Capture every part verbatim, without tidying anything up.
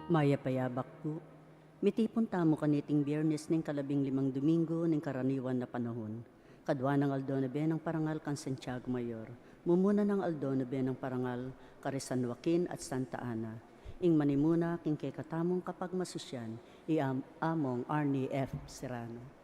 Mayap a yabak pu. Mitipun tamu kaniting Biyernes ning kalabing limang Domingo ning karaniwan a panahun. Kadua nang aldo na benang parangal kang Santiago Mayor. Mumuna nang aldo na benang parangal kari San Joaquin at Santa Ana. Ing manimuna king kekatamung kapagmasusyan, i Am-, Among Arnie F. Serrano.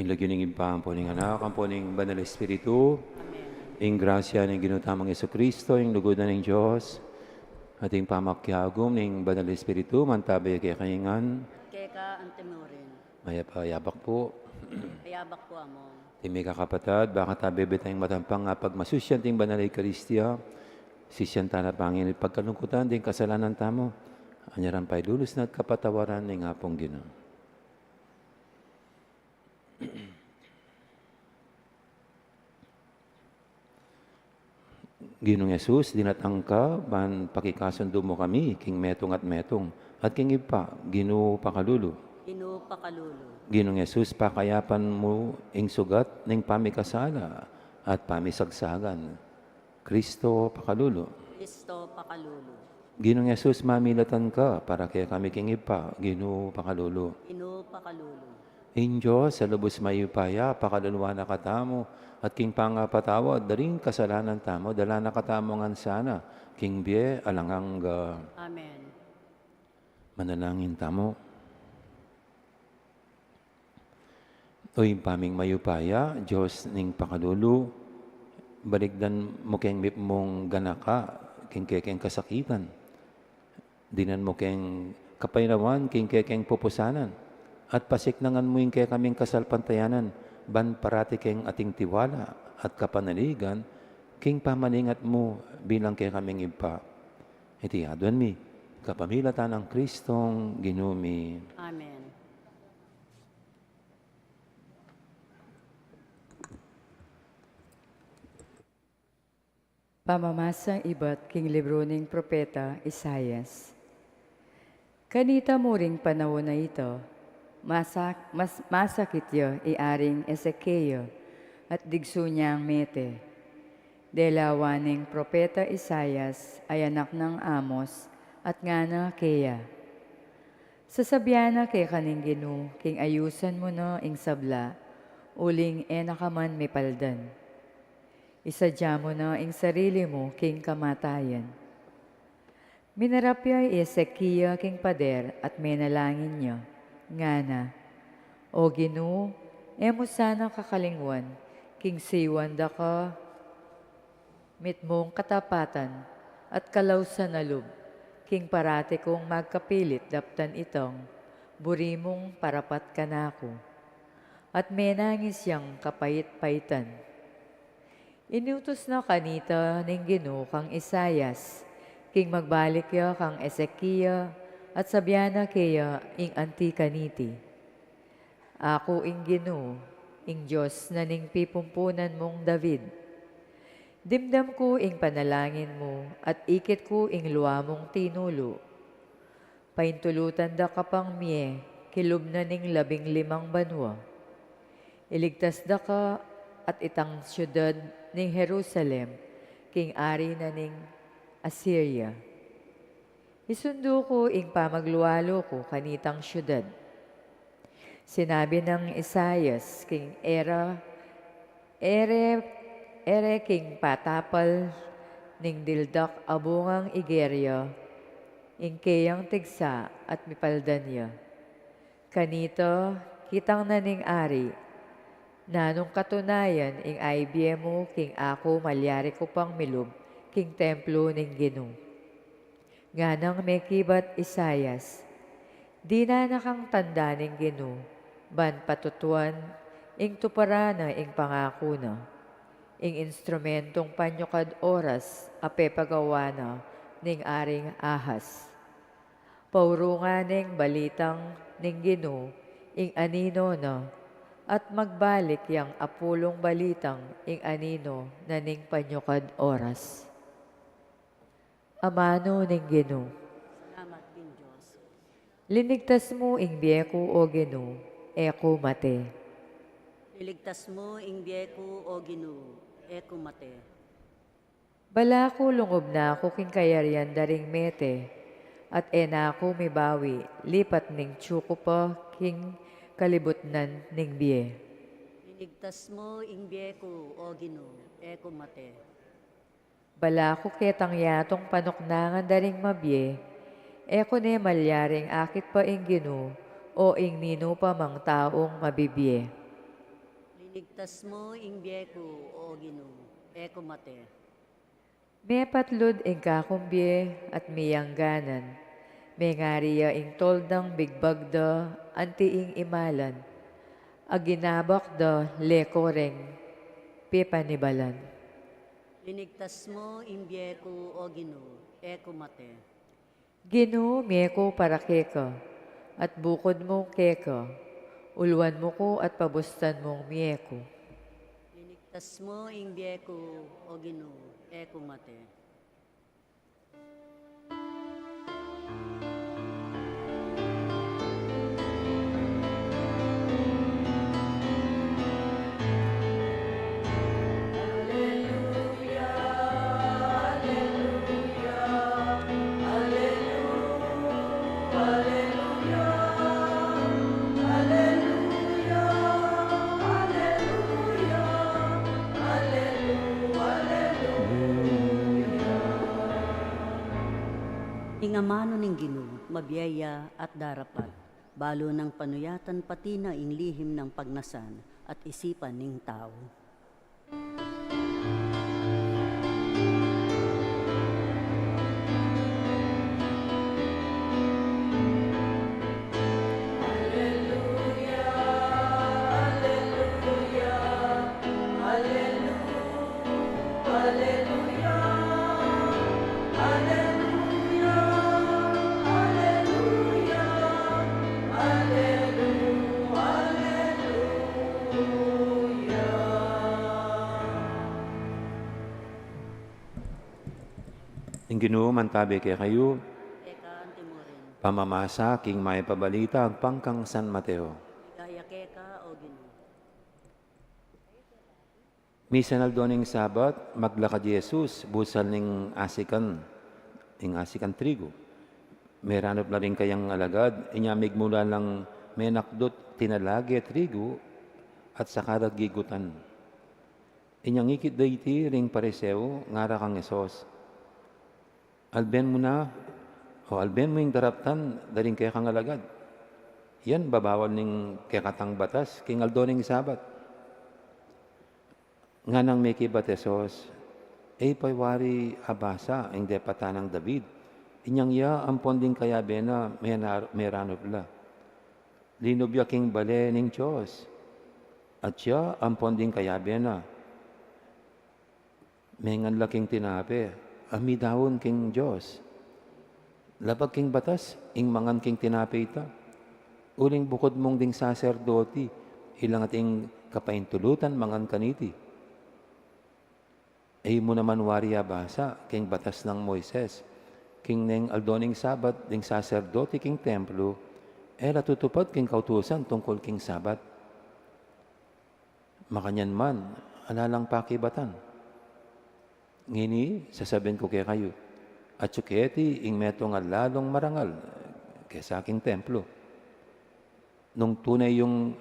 King lagyu ning Ibpa, ampo ning Anak, ampo ning Banal Espiritu. Amen. Ing grasya ning Ginu tamung Jesucristo, ing lugud na ning Dios, at ing pamakiagum ning Banal Espiritu, mantabe kekayu ngan. At keka antimurin. Mayap a yabak pu. Mayap a yabak pu, Among. Ding mikakapatad, baka tabe bita ing matampang a pagmasusyan ding Banal a Eukaristia, sisian tana pangin pagkalungkutan ding kasalanan tamu, anya rang pailulus na at kapatawaran ning Apung Ginu. Ginung Jesus, dinatang ka ban pakikasundu mu kami king metung at metung, at king Ibpa, Ginu pakalulu. Ginu pakalulu. Ginung Jesus, pakayapan mu ing sugat ning pamikasala at pamisagsagan. Kristo pakalulu. Kristo pakalulu. Ginung Jesus, mamilatan ka para kekami king Ibpa, Ginu pakalulu. Ginu pakalulu. Ing Dios a lubus mayupaya, pakaluluan na katamu, at king pangapatawad da ring kasalanan tamu, dala na katamu ngan sana king bie alang angga. Amen. Manalangin tamu. O Ibpa ming mayupaya, Dios ning pakalulu, balikdan mu keng mipnung ganaka king kekeng kasakitan. Dinan mu keng kapaynawan king kekeng pupusanan, at pasiknangan mu ing kekaming kasalpantayanan, ban parati keng ating tiwala at kapanaligan king pamaningat mu bilang kekaming Ibpa. Iti aduan mi kapamilatan nang Kristong Ginu mi. Amen. Pamamasa ibat king libru ning propeta Isaias. Kanita mu ring panaun a ita, masak-, mas-, masakit ya i Aring Ezekia, at digsu nang mete. Delawan ning propeta Isaias a anak nang Amos, at ngana keya, sasabian na keka ning Ginu king ayusan mu na ing sabla, uling e na ka man mipaldan. Isadia mu na ing sarili mu king kamatayan. Minarap ya i Ezekia king pader at menalangin ya, ngana, O Ginu, e mu sana kakalingwan king siwan da ka mitmung katapatan at kalausan a lub, king parati kung magkapilit daptan itang buri mung parapat kanaku. At menangis yang kapait-paitan. Inutus na kanita ning Ginu kang Isaias, king magbalik ya kang Ezekia, at sabian na keya ing anti kaniti, Aku ing Ginu, ing Dios na ning pipumpunan mung David. Dimdam ku ing panalangin mu, at ikit ku ing lua mung tinulu. Paintulutan da ka pang mie kilub na ning labing limang banua. Iligtas da ka at itang siudad ning Jerusalem king ari na ning Asiria. Isundu ku ing pamaglualu ku kanitang siudad. Sinabi nang Isaias king era E re, e re king patapal ning dildak a bungang igeria ing keyang tigsa at mipaldan ya. Kanita, kitang na ning ari, nanung katunayan ing aibie mu king aku malyari ku pang milub king templo ning Ginu. Nganang mekibat Isaias, dinan na kang tanda ning Ginu, ban patutuan ing tuparan na ing pangaku na, ing instrumentung panyukad oras a pepagawa na ning Aring Ahaz. Paurungan neng balitang ning Ginu ing anino na, at magbalik yang apulung balitang ing anino na ning panyukad oras. Amanu ning Ginu. Salamat king Dios. Linigtas mu ing bie ku, O Ginu, e ku mate. Liligtas mu ing bie ku, O Ginu, e ku mate. Bala ku lungub na ku king kayarian da ring mete, at e na ku mibawi lipat ning tiyu ku pa king kalibutnan ning bie. Liligtas mu ing bie ku, O Ginu, e ku mate. Bala ku ketang yatung panuknangan da ring mabie, e ku ne malyaring akit pa ing Ginu o ing ninu pa mang taung mabibie. Linigtas mu ing bie ku, O Ginu, e ku mate. Mepatlud ing kakumbi at miyangganan. Mengari ya ing toldang bigbag da anti ing imalan, a ginabak da leko reng pepanibalan. Linigtas mu ing bie ku, O Ginu, e ku mate. Ginu, mie ku para keka, at bukud mu keka, uluan mu ku at pabustan mung mie ku. Linigtas mu ing bie ku, O Ginu, e ku mate. Ing amanu ning Ginu, mabie ya at darapat, balu nang panuyatan pati na ing lihim nang pagnasan at isipan ning tau. Ing Ginu mantabi kekayu. Keka anti mu rin. Pamamasa king Mayap a Balita agpang kang San Mateo. Ligaya keka, O Ginu. Misan aldo ning Sabat, maglakad i Jesus busal ning asikan, ning asikan trigu. Meranup la ring kayang alagad, inya migmula lang menakdut tinalage trigu at saka da gigutan. Inyang ikit da iti ring Pariseo, ngara kang Jesus, "Alben mu na, o alben mu ing daraptan da ring kekang alagad. Yan babawal ning kekatang batas king aldo ning Sabat." Nganang mekibat Jesus, "E yu pa wari abasa ing depatan nang David, inyang ya ampon ding kayabe na mena-, meranup la? Linub ya king bale ning Dios, at ya ampon ding kayabe na, mengan la king tinape a midaun king Dios. Labag king batas ing mangan king tinape ita. Uling bukud mung ding saserdoti, ila ngan ing kapaintulutan mangan kaniti. E mu naman wari abasa king batas nang Moises, king neng aldo ning Sabat ding saserdoti king templo, e la tutupad king kautusan tungkul king Sabat? Makanyan man, ala lang pakibatan. Ngeni, sasabyan ku kekayu, atyu keti ing metung a lalung marangal kesa king templo." Nung tune yung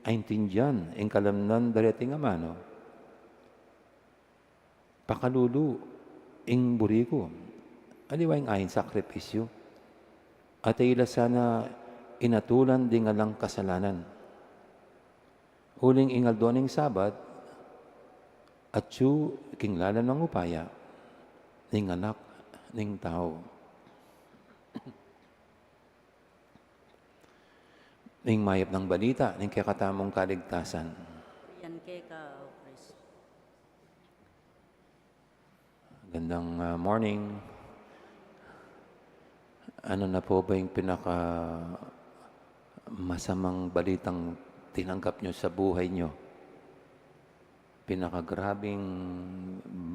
aintindian ing kalamnan da reting amanu, pakalulu ing buri ku, aliwa ing ain sakripisyu, at e ila sana inatulan ding alang kasalanan. Uling ing aldo ning Sabat, atyu king lalam nang upaya ning Anak ning Tau. Ning mayap nang balita ning kekatamung kaligtasan. Yan keka, O Kristo. Gandang, ah, morning. Ano na po ba yung pinaka masamang balitang tinanggap nyo sa buhay nyo? Pinakagrabing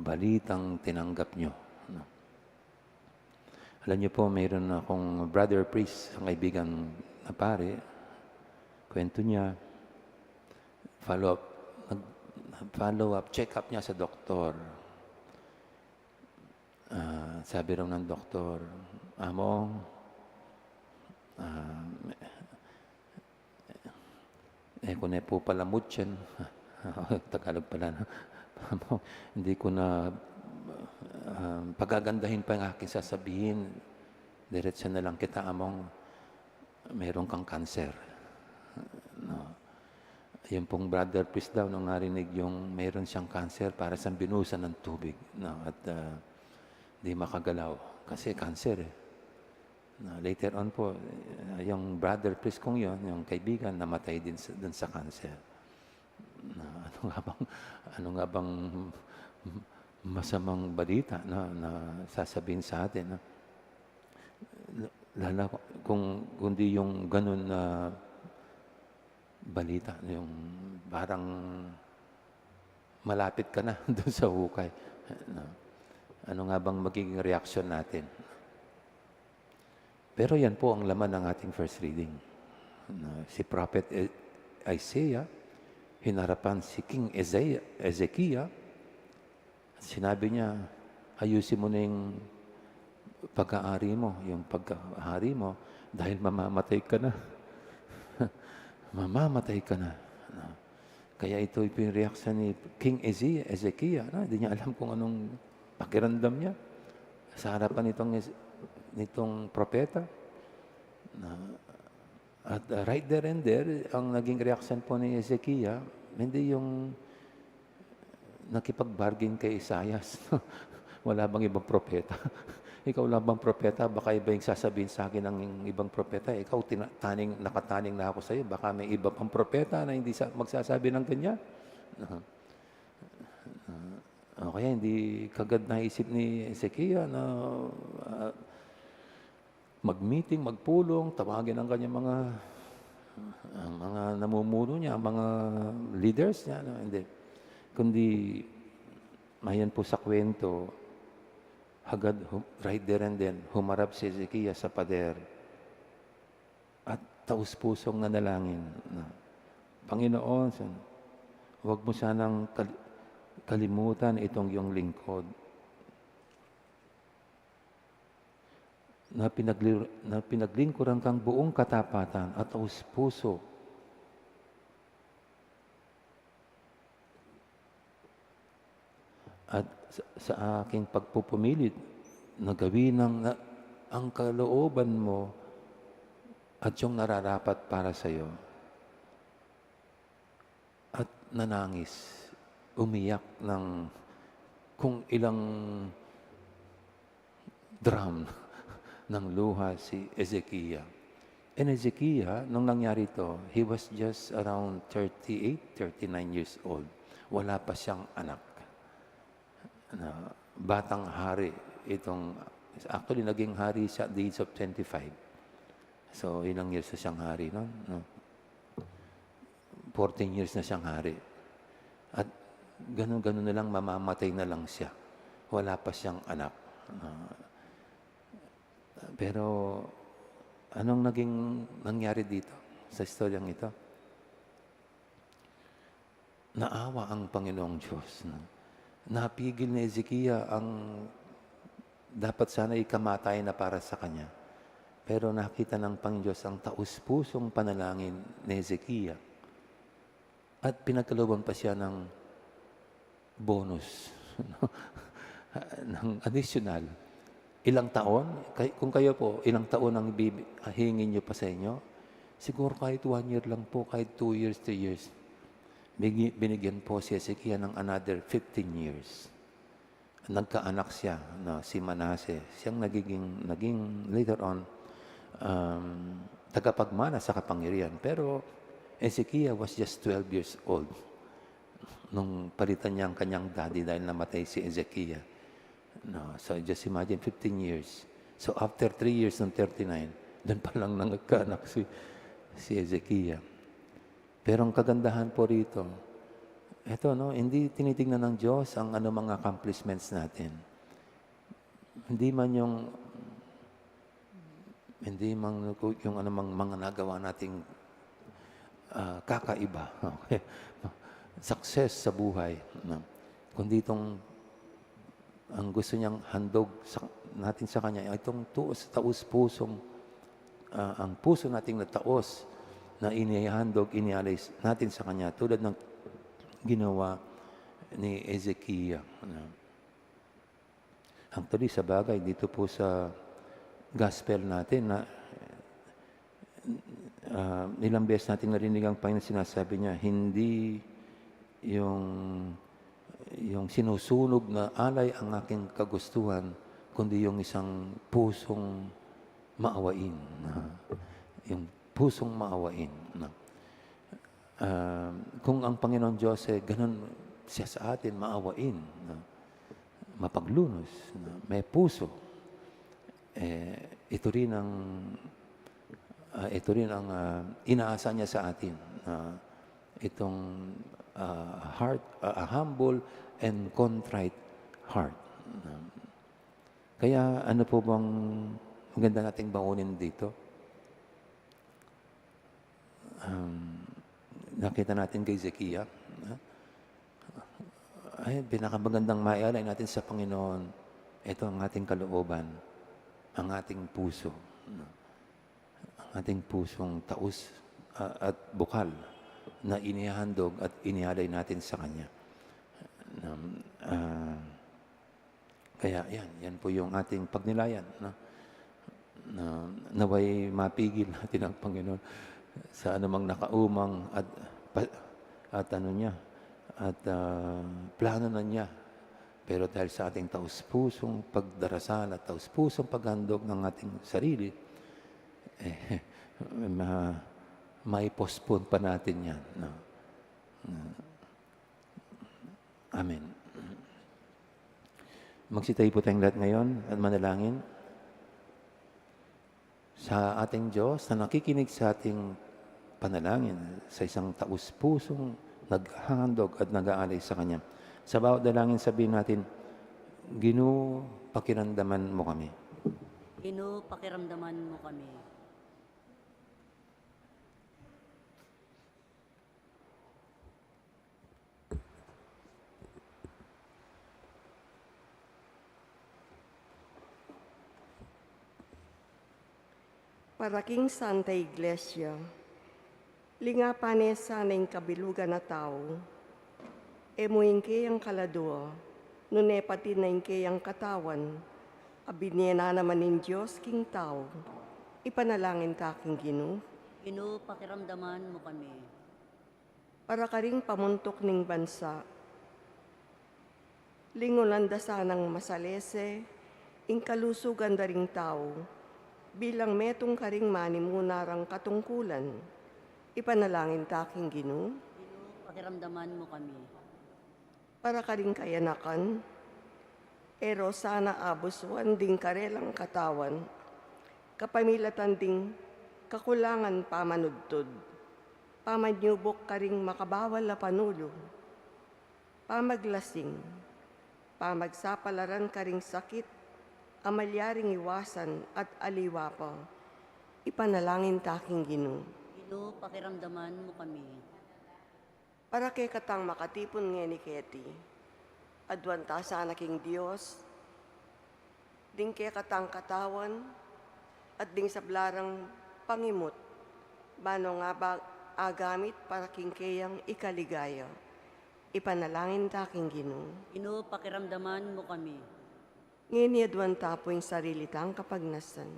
balitang tinanggap nyo, no? Alam niyo po, mayroon akong brother priest, isang kaibigan na pare. Kwento niya, follow up, nag-, follow up, check up niya sa doktor. Ah, sabi raw ng doktor, "Among, ah, e ku ne pu palamutyan." Tagalog pala, no? "Among, hindi ko na, ah, pagagandahin pa yung aking sasabihin. Diretso na lang kita, Among. Meron kang cancer." No? Yung pong brother priest daw, nung narinig yung meron siyang cancer, para siyang binuhusan ng tubig, no? At, ah, di makagalaw kasi cancer, eh. Na later on po, eh, yung brother priest kong yun, yung kaibigan, namatay din sa, dun sa cancer. Na ano nga bang, ano nga bang masamang balita na, na sasabihin sa atin, no? Lala kung, kundi yung ganun na balita, yung parang malapit ka na dun sa hukay. No? Ano nga bang magiging reaksyon natin? Pero yan po ang laman ng ating first reading. No? Si Prophet E-, Isaiah, hinarapan si King Isaiah, Ezekiah, at sinabi niya, "Ayusin mo na yung pag-aari mo, yung pag-aari mo, dahil mamamatay ka na." Mamamatay ka na. No? Kaya ito yung reaksyon ni King Eze-, Ezekiah, no? Hindi niya alam kung anong pakiramdam niya sa harapan nitong Es-, nitong propeta. No? At, uh, right there and there, ang naging reaksyon po ni Ezekiah, hindi yung nakipag-bargain kay Isaias. "Wala bang ibang propeta? Ikaw lang bang propeta? Baka iba yung sasabihin sa akin ng ibang propeta. Ikaw, tina-, taning, nakataning na ako sa'yo. Baka may iba pang propeta na hindi sa-, magsasabi ng ganyan." Uh, o kaya hindi kagad naisip ni Ezekiah na, uh, mag-meeting, magpulong, tawagin ang kanyang mga, ang mga namumuno niya, ang mga leaders niya, no? Hindi. Kundi, ayon po sa kwento, hagad hu-, right there and then, humarap si Ezekiah sa pader at taus-pusong nanalangin na, "Panginoon, san-, huwag mo sanang kal-, kalimutan itong iyong lingkod na pinagli-, na pinaglingkuran kang buong katapatan at taus-puso. At sa, sa aking pagpupumilit na gawin ang, na, ang kalooban mo at yung nararapat para sa'yo." At nanangis, umiyak ng kung ilang drum ng luha si Ezekiah. And Ezekiah, nung nangyari ito, he was just around thirty-eight, thirty-nine years old. Wala pa siyang anak. Na batang hari itong, actually, naging hari siya at the age of twenty-five. So, ilang years na siyang hari nun, no? Fourteen years na siyang hari. At ganun-ganun na lang, mamamatay na lang siya. Wala pa siyang anak. Ah, pero anong naging nangyari dito sa istoryang ito? Naawa ang Panginoong Diyos, no? Napigil ni Ezekiah ang dapat sana ikamatayan na para sa kanya. Pero nakita ng Panginoong Diyos ang taus-pusong panalangin ni Ezekiah. At pinagkalooban pa siya ng bonus, no? ah, ng additional. Ilang taon? Kay-, kung kayo po, ilang taon ang bibi-, ah, hingin niyo pa sa inyo? Siguro kahit one year lang po, kahit two years, three years. Bigi-, binigyan po si Hezekiah ng another fifteen years. Nagkaanak siya, no, si Manase. Siyang nagiging, naging later on, um, tagapagmana sa kapangyarihan. Pero Hezekiah was just twelve years old nung palitan niya ang kanyang daddy dahil namatay si Hezekiah. No, so just imagine, fifteen years. So after three years ng thirty-nine, doon pa lang nagkaanak si, si Hezekiah. Pero ang kagandahan po rito, eto, no, hindi tinitignan ng Diyos ang anumang accomplishments natin. Hindi man yung, hindi man yung anumang mga nagawa nating, ah, kakaiba, okay? Success sa buhay, no? Kundi itong ang gusto niyang handog sa, natin sa Kanya, ay itong tuos, taus-pusong, ah, ang puso nating nataos na inihandog, inialay s-, natin sa Kanya, tulad ng ginawa ni Ezekiel. Ano? Actually, sa bagay, dito po sa gospel natin na, ah, ilang beses nating narinig ang Panginoon sinasabi niya, "Hindi yung, yung sinusunog na alay ang aking kagustuhan, kundi yung isang pusong maawain." Yung pusong maawain, no? Ah, kung ang Panginoon Diyos, eh, ganun siya sa atin, maawain, no? Mapaglunos, no? May puso. Eh, ito rin ang, ah, ito rin ang, ah, inaasa niya sa atin, na itong, ah, heart, ah, a humble and contrite heart. Kaya ano po bang maganda nating baunin dito? Um, nakita natin kay Hezekiah, ha? Ay, pinakamagandang maialay natin sa Panginoon, ito ang ating kalooban, ang ating puso, no? Ang ating pusong taus, ah, at bukal na inihahandog at inialay natin sa Kanya. Um, ah, Kaya yan, yan po yung ating pagnilayan, no? Na, nawa'y mapigil natin ang Panginoon sa anumang nakaumang at, pa-, at ano niya, at, ah, plano na niya. Pero dahil sa ating taus-pusong pagdarasal at taus-pusong paghandog ng ating sarili, eh, ma-, mai-postpone pa natin yan, no? Amen. Magsitayo po tayong lahat ngayon at manalangin sa ating Diyos na nakikinig sa ating panalangin, sa isang taus-pusong naghahandog at nag-aalay sa Kanya. Sa bawat dalangin, sabihin natin, "Ginu, pakiramdaman mo kami." Ginu, pakiramdaman mo kami. Para king Santa Iglesia, lingapan ne sana ing kabilugan a tau, e mu ing keyang kaladua, nune pati na ing keyang katawan, a binie na naman ning Dios king tau, ipanalangin ta king Ginu. Ginu, pakiramdaman mu kami. Para karing pamuntuk ning bansa. Lingunan da sanang masalese ing kalusugan da ring tau, bilang metung karing manimuna rang katungkulan. Ipanalangin ta king Ginu. Ginu, pakiramdaman mu kami. Para karing kayanakan, e ro sana abusuan ding karelang katawan, kapamilatan ding kakulangan pamanudtud, pamanyubuk karing makabawal a panulu, pamaglasing, pamagsapalaran karing sakit a malyaring iwasan at aliwa pa. Ipanalangin ta king Ginu. Ginu, pakiramdaman mu kami. Para kekatang makatipun ngeni keti, aduan ta sana king Dios ding kekatang katawan at ding sabla rang pangimut, bano nga ba agamit para king keyang ikaligaya. Ipanalangin ta king Ginu. Ginu, pakiramdaman mu kami. Ngeni aduan ta pu ing sarili tang kapagnasan.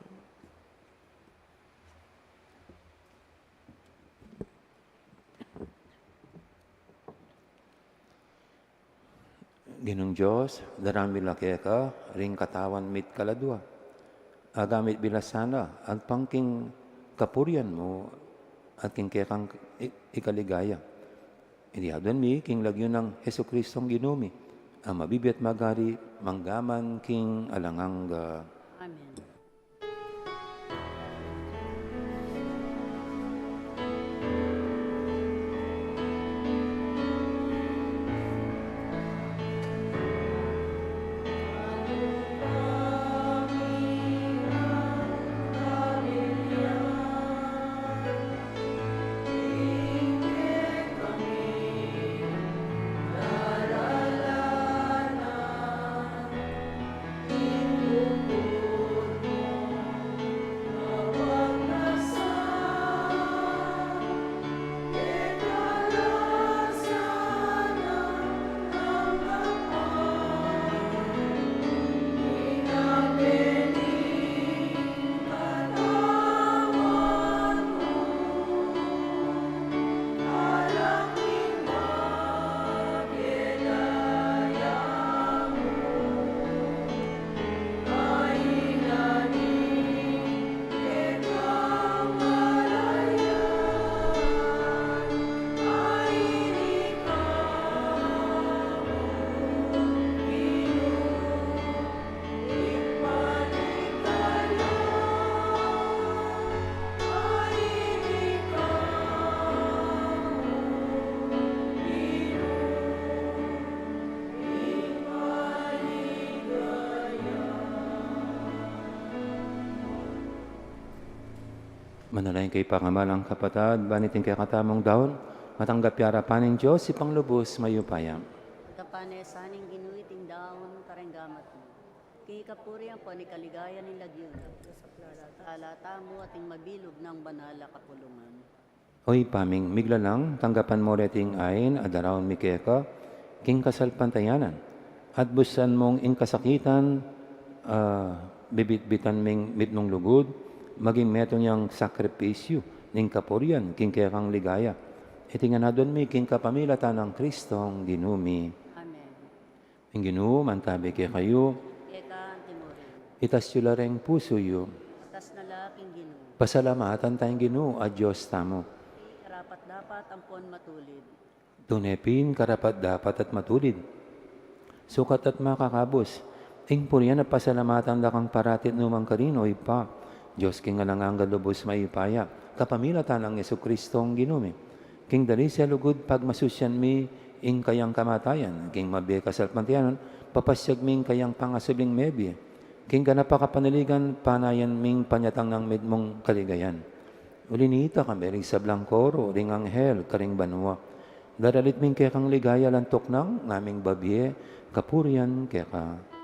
Ginung Dios, daraun mi la keka ring katawan mi't kaladua. Agamit mi la sana agpang king kapurian mu at king kekang i-, ikaligaya. Iti aduan mi king lagyu nang Jesucristong Ginu mi, a mabibie at magari mangga man king alang angga. Amen. Manalangin kayu pakamalan kung kapatad, ban iting kekatamung daun, matanggap ya arapan ning Dios, Ibpang lubus mayupaya. Tanggapan na sa ning Ginu iting daun, kareng gamat mu. King kapurian ampon ikaligaya ning lagyu na. Ala tamu at ing mabilug nang banal a kapulungan. O Ibpa ming miglalang, tanggapan mu reting ain a daraun mi keka king kasalpantayanan, at bustan mung ing kasakitan, ah, bibitbitan ming mitmung lugud, maging metung yang sakripisyu ning kapurian king kekang ligaya. Iti ngan aduan mi king kapamilatan nang Kristong Ginu mi. Amen. Ing Ginu mantabi kekayu. Keka anti mu rin. Itas yu la reng pusu yu. Itas na la king Ginu. Pasalamatan taya ing Ginu a Dios tamu. Karapat-dapat ampon matulid. Tune pin karapat-dapat at matulid. Sukat at makakabus ing purian at pasalamatan da kang parati at nu man karin, o Ibpa, Dios king alang angga, lubus mayupaya, kapamilatan nang Jesucristong Ginu mi. King dalise a lugud pagmasusyan mi ing kayang kamatayan, king mabie kasalpantayanan, papasyag mi ing kayang pangasubling mebie, king ganap a kapanaligan, panayan ming panyatang nang mitmung kaligayan. Uli nita, kami ring sablang koro ring anghel karing banua, daralit mi ing kekang ligaya, lantuk nang ngaming babie kapurian keka.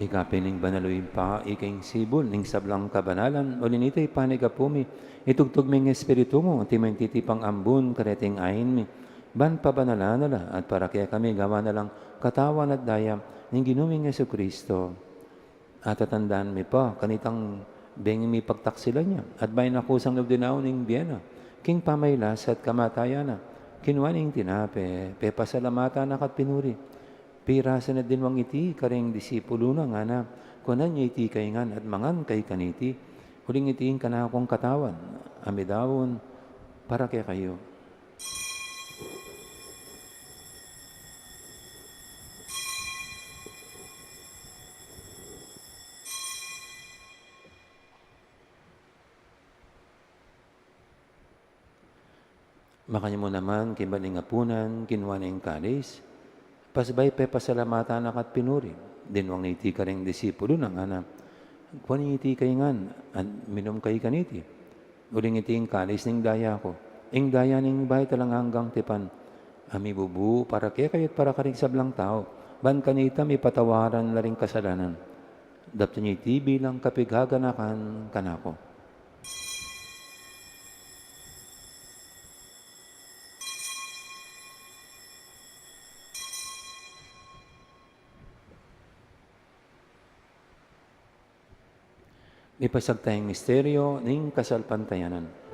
Ika pin ing banal, o Ibpa, ika ing sibul ning sablang kabanalan, uli nita ipanyawad mu pu mi, itugtug mu ing Espiritu mu, anti mung titipang ambun kareting ain mi, ban pabanalan na la, at para kekami gawan na lang katawan at daya ning Ginu ming Jesucristo. At tatandanan mi pa kanitang benging mipagtaksilan ya, at bayu na kusang lub dinaun ing bie na king pamagkasakit at kamatayan na, kinua ne ing tinape, pepasalamatan na ka't pinuri, pirasan na at dinwang iti karing disipulu na, ngana: Kuanan ye iti kayu ngan at mangan kayu kaniti, uling iti ing kanakung katawan a midaun para kekayu. Makanyan mu naman king banal a apunan, kinua ne ing kalis, pasibayu pepasalamatan na ka't pinuri, dinwang ne iti karing disipulu na, ngana: Kuanan ye iti kayu ngan at minum kayu kaniti, uling iti ing kalis ning daya ku, ing daya ning bayu at alang anggang tipan, a mibubu para kekayu at para karing sablang tau, ban kanita mipatawaran la ring kasalanan. Daptan ye iti bilang kapaganakan kanaku. Mipasagtayang misteryo ning kasalpantayanan.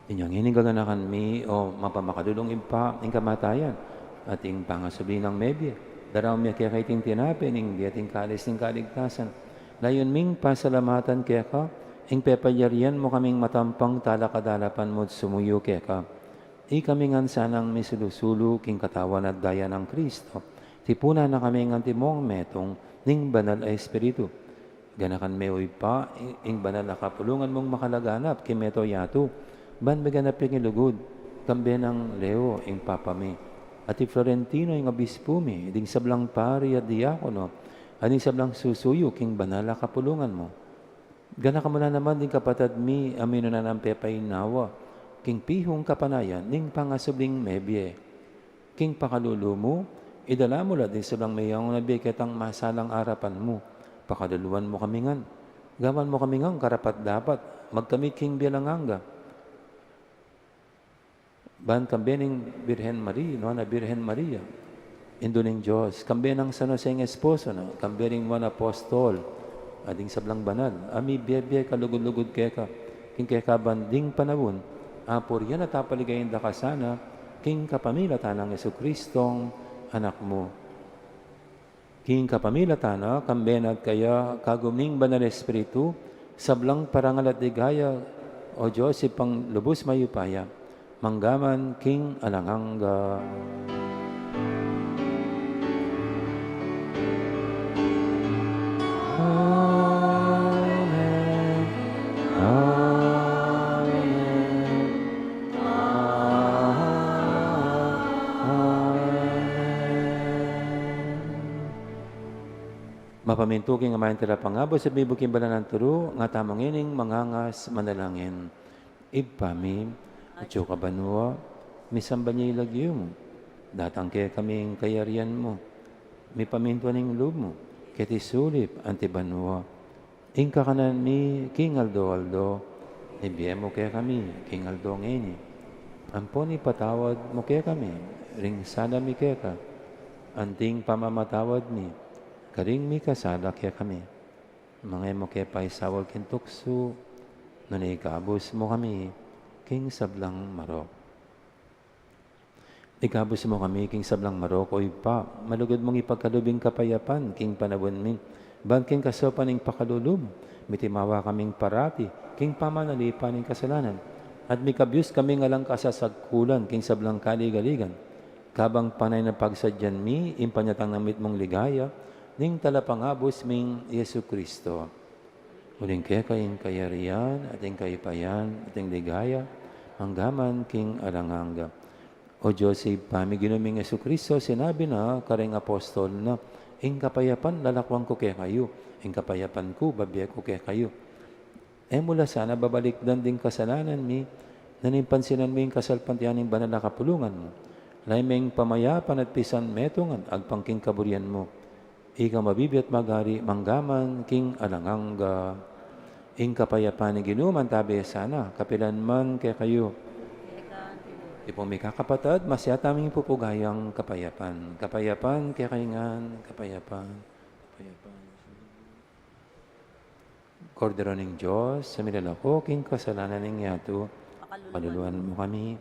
Inya ngeni gaganakan mi, o mapamakalulung Ibpa, ing kamatayan at ing pangasubli nang mebie. Daraun mi keka iting tinape ning bie at ing kalis ning kaligtasan. Layun ming pasalamatan keka ing pepalyarian mu kaming matampang talakad alapan mu't sumuyu keka. Ikami ngan sanang misulu-sulu king katawan at daya nang Kristo, tipunan na kaming antimong metung ning Banal a Espiritu. Ganakan me, o Ibpa, ing banal a kapulungan mung makalaganap king mabilug a yatu, ban miganap ya king lugud, kambe nang Leo ing Papa mi, at i Florentino ing Obispu mi, ding sablang pari at diakono, at ding sablang susuyu king banal a kapulungan mu. Ganakan mu la naman ding kapatad mi a minuna nang pepainawa king pihung kapanayan ning pangasubling mebie. King pakalulu mu, idala mu la ding sablang meyangu na bie ketang masalang arapan mu. Pakaluluan mu kami ngan. Gawan mu kami ngan karapat-dapat magkamit king bie alang angga. Ban kambe ning Birhen Maria, Nuan a Birhen Maria, Indu ning Dios, kambe nang San Jose ing esposo na, kambe ring nuan a apostol, at ding sablang banal a mibie-bie kalugud-lugud keka, king kekaban ding panaun, apurian at apaligayan da ka sana, king kapamilatan nang Jesucristong Anak mu. King kapamilatan na, kambe na at kaya, kagum ning Banal a Espiritu, sablang parangal at ligaya, o Dios, Ibpang lubus mayupaya, mangga man king alang angga. Amen. Amen. Amen. Mapamintu king Ama ing Talapangabus at mibuk king banal a turu, nga tamu ngening mangangas manalangin. Ibpa mi, atsu ka banua, misamban ya ing lagyu mu, datang kekami ing kayarian mu, mipamintuan ing lub mu, keti sulip anti banua. Ing kakanan mi king aldo-aldo, ibie mu kekami king aldo ngeni. Ampon ipatawad mu kekami ring sala mi keka, anti ing pamamatawad mi karing mikasala kekami. Manga e mu ke paisaul king tuksu, nune ikabus mu kami king sablang marok. Ikabus mu kami king sablang marok, o Ibpa, malugud mung ipagkalub ing kapayapan king panaun mi, ban king kasaupan ning pakalulu mu, mitimawa kaming parati king pamanalipan ning kasalanan, at mikabyus kaming alang kasasagkulan king sablang kaligaligan, kabang panay na pagsadyan mi ing panyatang ning mitmung ligaya ning Talapangabus ming Jesucristo. Uling keka ing kayarian, at ing kaipayan, at ing ligaya, mangga man king alang angga. O Dios Ibpa mi, Ginu ming Jesucristo, sinabi na karing apostol na, "Ing kapayapan lalakwan ku kekayu, ing kapayapan ku babie ku kekayu." E mu la sana babalikdan ding kasalanan mi, nune pansinan mu ing kasalpantayanan ning banal a kapulungan mu. Lalam ning pamayapan at pisan metungan, agpang king kaburian mu. Ika mabibie at magari, mangga man king alang angga. Ing kapayapan ning Ginu mantabi sana, kapilan man kekayu. Ipung mikakapatad, masyata ming pupugayang kapayapan. Kapayapan kekayu ngan, kapayapan, kapayapan. Kordero ning Dios, a milalako king kasalanan ning yatu, pakaluluan mu kami.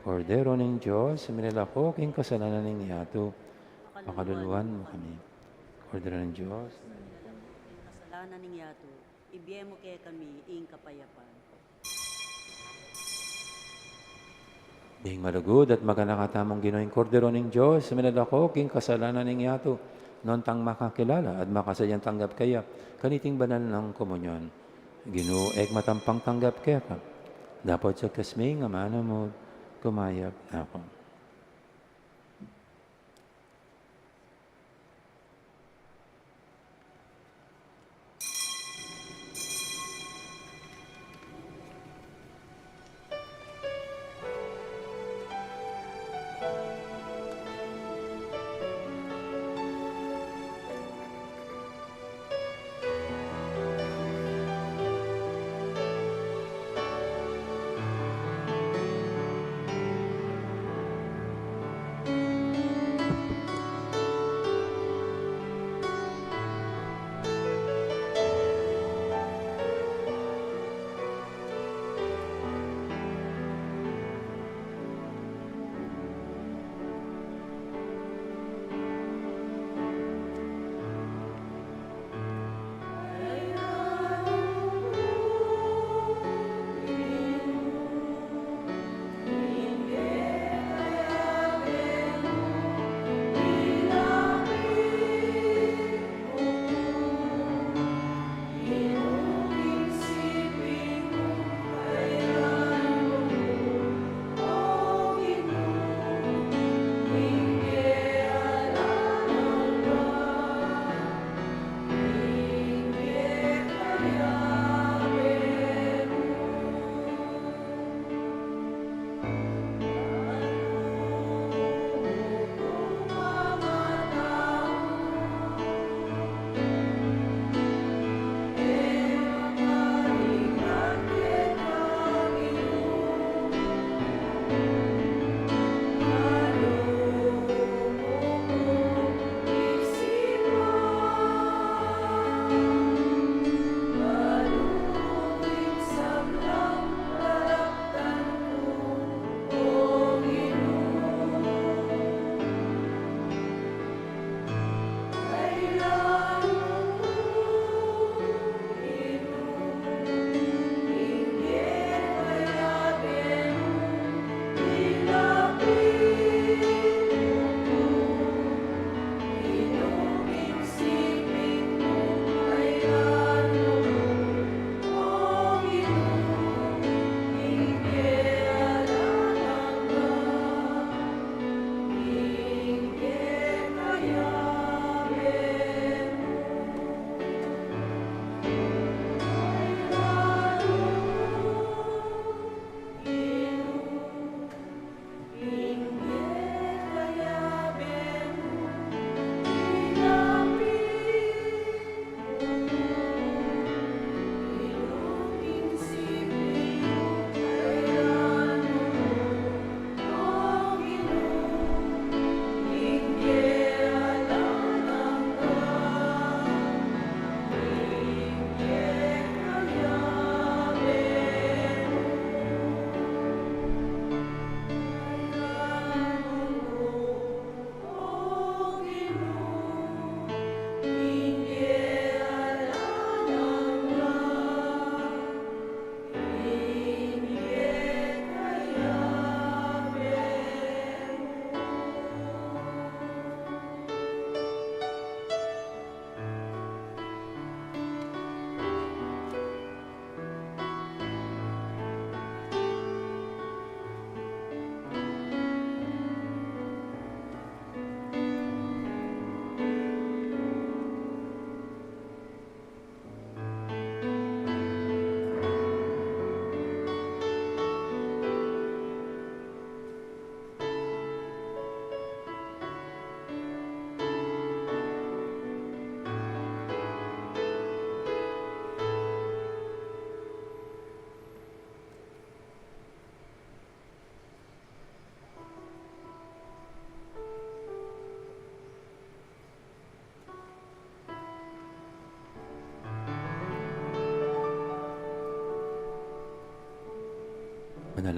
Kordero ning Dios, a milalako king kasalanan ning yatu, pakaluluan mu kami. Kordero ning Dios, king kasalanan ning yatu, ibie mu kekami ing kapayapan. Ding malugud at maganaka tamung Ginu, ing Kordero ning Dios, a milalako king kasalanan ning yatu, nuan tang makakilala at makasadyang tanggap kaya kaniting banal nang komunyon. Ginu, e ku matampang tanggap keka, dapot sa kasming amanu mu, kumayap na ku.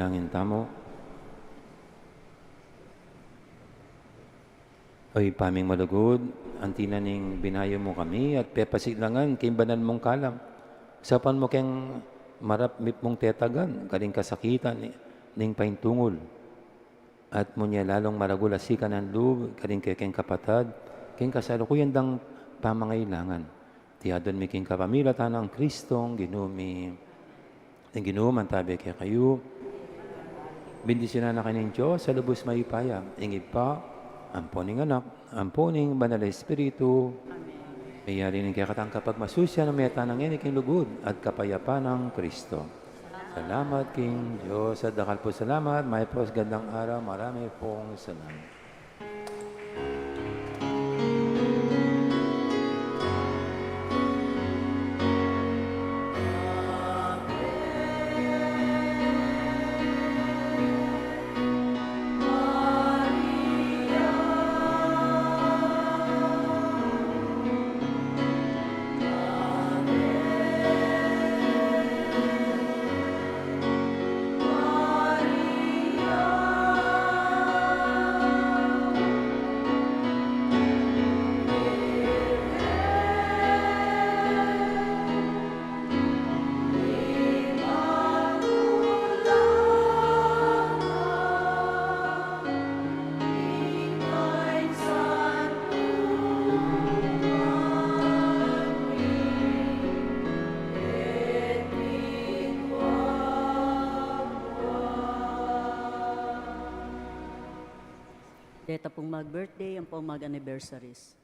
Langin tamu. O Ibpa ming malugud, anti na ning binayu mu kami at pepasiglangan king banal mung kalam, saupan mu keng marap mipmung tetagan karing kasakitan ning paintungul, at munya lalung maragul a sikan a lub karing kekeng kapatad king kasalukuyan dang pamangailangan. Iti adwan mi king kapamilatan nang Kristong Ginu mi. Ing Ginu mantabe kekayu. Bendisyunan na kayu ning Dios a lubus mayupaya, ing Ibpa, ampo ning Anak, ampo ning Banal a Espiritu. Amen. Meyari ning kekatang kapagmasusian a meta na ngeni king lugud at kapayapan nang Kristo. Salamat king Dios at dakal pung salamat. Mayap pung gandang araw, marami pung salamat. Deta pung mag-birthday, ampong mag-anniversaries.